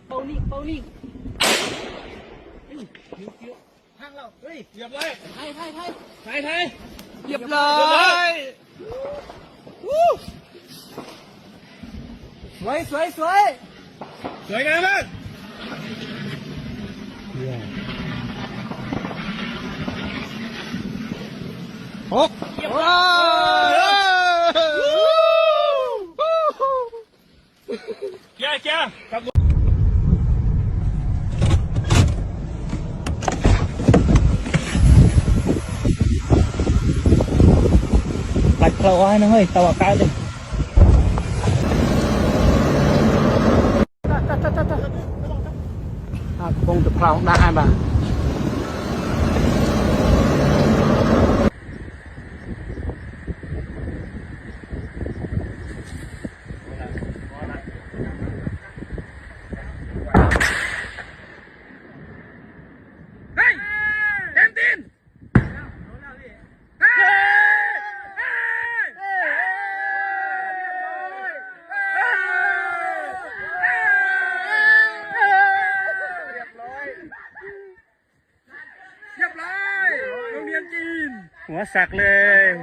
ເປົ່ານີ້ ເປົ່ານີ້ ທາງເຮົາ ເຮີ້ຍ ຮຽບຮ້ອຍ ໄທ ໄທ ໄທ ໄທ ໄທ ຮຽບຮ້ອຍ ສວຍ ສວຍ ສວຍ ສວຍງາມມາກ ຫົກ ຮຽບຮ້ອຍ ເກຍ ເກຍ ລັດເຂົ້າໄວ້ນະເຮີ້ຍ ຕາວະກາຍເລີຍ ອາ ກົງຕະເພາະນະ ອາ ບາ ເຮີ້ຍ ເຕັມຕີນ ເຮີ້ຍ ເຮີ້ຍ ຮຽບຮ້ອຍ ຮຽບຮ້ອຍ ໂຮງຮຽນຈີນ ຫົວສັກເລີຍ.